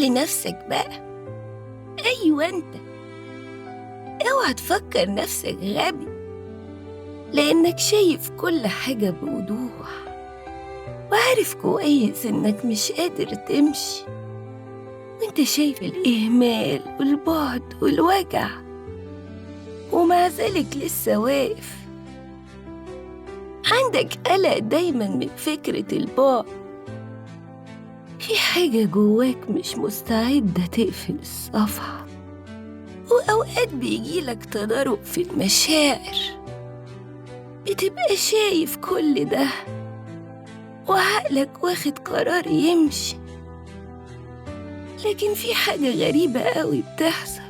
قول لنفسك بقى، أيوة أنت، اوعى تفكر نفسك غبي، لأنك شايف كل حاجة بوضوح وعارف كويس إنك مش قادر تمشي، وإنت شايف الإهمال والبعد والوجع، ومع ذلك لسه واقف. عندك قلق دايما من فكرة البعد، في حاجة جواك مش مستعدة تقفل الصفحة، وأوقات بيجيلك تضارب في المشاعر، بتبقى شايف كل ده وعقلك واخد قرار يمشي، لكن في حاجة غريبة قوي بتحصل.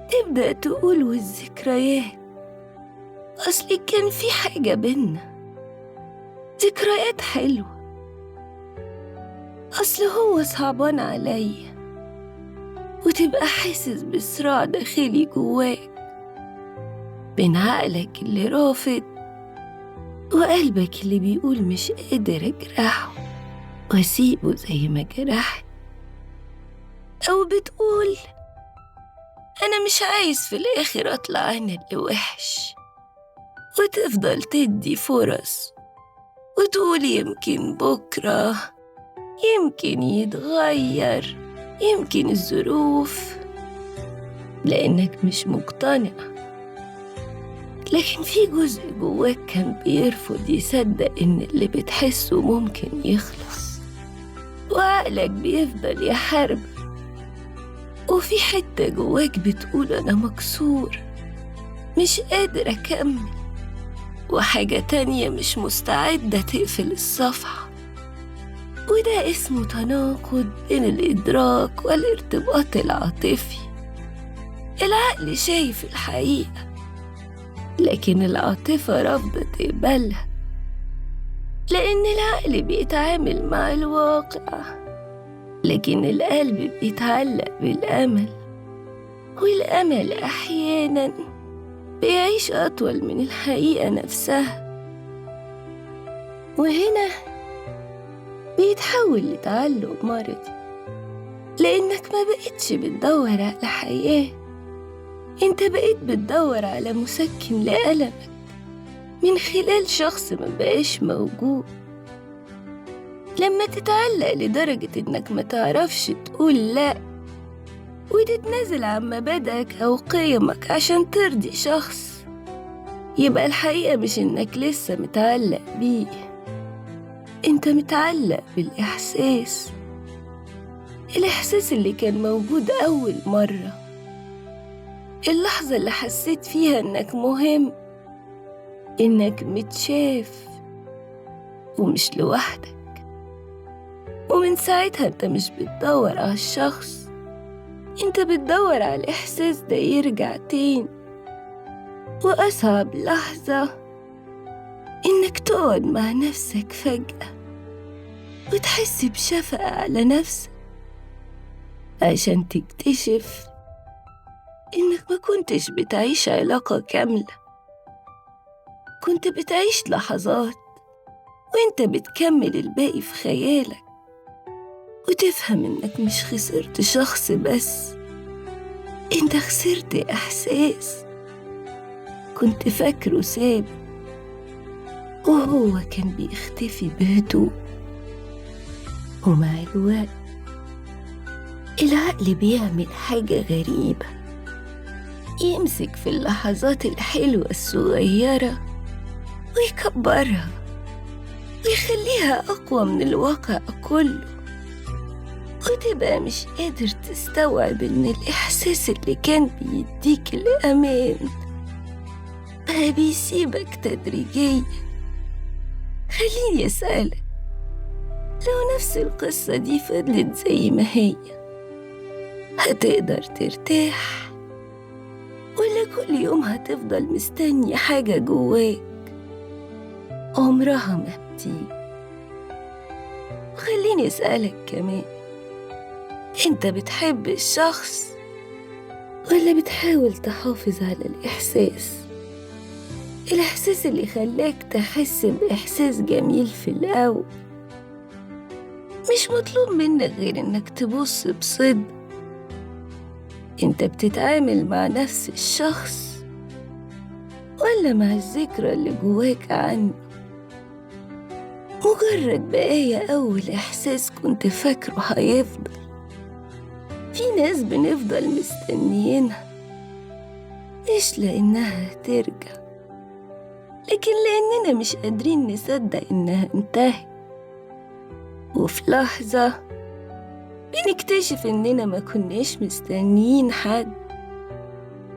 تبدأ تقول والذكريات، أصل كان في حاجة بينا، ذكريات حلوة، أصل هو صعبان عليا، وتبقى حاسس بصراع داخلي جواك بين عقلك اللي رافض وقلبك اللي بيقول مش قادر أجرحه وأسيبه زي ما جرحت، أو بتقول أنا مش عايز في الآخر أطلع أنا اللي وحش، وتفضل تدي فرص وتقول يمكن بكرة، يمكن يتغير، يمكن الظروف، لأنك مش مقتنع. لكن في جزء جواك كان بيرفض يصدق إن اللي بتحسه ممكن يخلص، وعقلك بيفضل يحاربك، وفي حتة جواك بتقول أنا مكسور مش قادر أكمل، وحاجة تانية مش مستعدة تقفل الصفحة. وده اسمه تناقض بين الإدراك والارتباط العاطفي. العقل شايف الحقيقة، لكن العاطفة رافضة تقبلها، لأن العقل بيتعامل مع الواقع، لكن القلب بيتعلق بالأمل، والأمل أحياناً بيعيش أطول من الحقيقة نفسها، وهنا بيتحول لتعلق مرضي، لأنك ما بقتش بتدور على حياة، انت بقيت بتدور على مسكن لألمك من خلال شخص ما بقاش موجود. لما تتعلق لدرجة انك ما تعرفش تقول لا، وتتنازل عن مبادئك أو قيمك عشان ترضي شخص، يبقى الحقيقة مش انك لسه متعلق بيه، انت متعلق بالإحساس، الإحساس اللي كان موجود أول مرة، اللحظة اللي حسيت فيها إنك مهم، إنك متشاف ومش لوحدك. ومن ساعتها أنت مش بتدور على الشخص، أنت بتدور على الإحساس ده يرجع تاني. وأصعب لحظة إنك تقعد مع نفسك فجأة وتحس بشفقة على نفسك، عشان تكتشف إنك ما كنتش بتعيش علاقة كاملة، كنت بتعيش لحظات وإنت بتكمل الباقي في خيالك، وتفهم إنك مش خسرت شخص بس، إنت خسرت إحساس كنت فاكره ثابت وهو كان بيختفي بهدوء. ومع الوقت العقل بيعمل حاجة غريبة، يمسك في اللحظات الحلوة الصغيرة ويكبرها ويخليها أقوى من الواقع كله، وتبقى مش قادر تستوعب إن الإحساس اللي كان بيديك الأمان بقى بيسيبك تدريجيا. خليني أسألك، لو نفس القصة دي فضلت زي ما هي، هتقدر ترتاح؟ ولا كل يوم هتفضل مستني حاجة جواك عمرها ما بتيجي؟ وخليني أسألك كمان، أنت بتحب الشخص ولا بتحاول تحافظ على الإحساس؟ الإحساس اللي خلاك تحس بإحساس جميل في الأول، مش مطلوب منك غير إنك تبص بصدق. أنت بتتعامل مع نفس الشخص ولا مع الذكرى اللي جواك عنه؟ مجرد بقايا أول إحساس كنت فاكره هيفضل. في ناس بنفضل مستنيينها مش لأنها ترجع، لكن لأننا مش قادرين نصدق إنها انتهت. وفي لحظة بنكتشف إننا ما كناش مستنيين حد،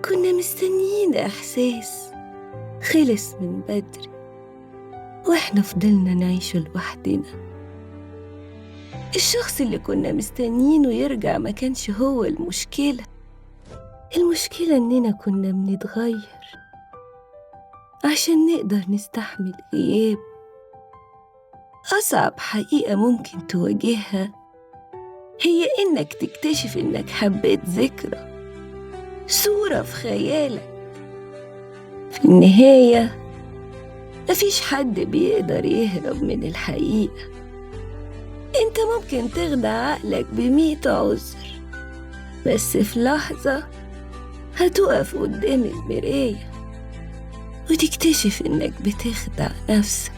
كنا مستنيين إحساس خلص من بدري وإحنا فضلنا نعيشه لوحدنا. الشخص اللي كنا مستنيينه يرجع ما كانش هو المشكلة، المشكلة إننا كنا بنتغير عشان نقدر نستحمل غياب. أصعب حقيقة ممكن تواجهها هي إنك تكتشف إنك حبيت ذكرى، صورة في خيالك. في النهاية مفيش حد بيقدر يهرب من الحقيقة. أنت ممكن تخدع عقلك ب100 عذر، بس في لحظة هتقف قدام المراية وتكتشف إنك بتخدع نفسك.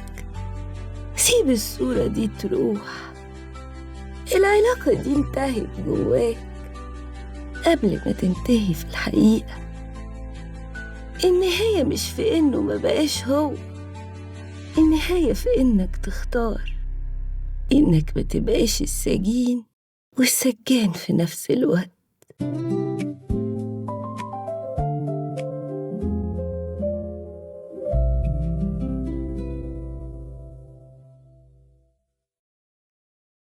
سيب الصورة دي تروح، العلاقة دي انتهت جواك قبل ما تنتهي في الحقيقة. النهاية مش في إنه ما بقاش هو، النهاية في إنك تختار إنك ما تبقاش السجين والسجان في نفس الوقت.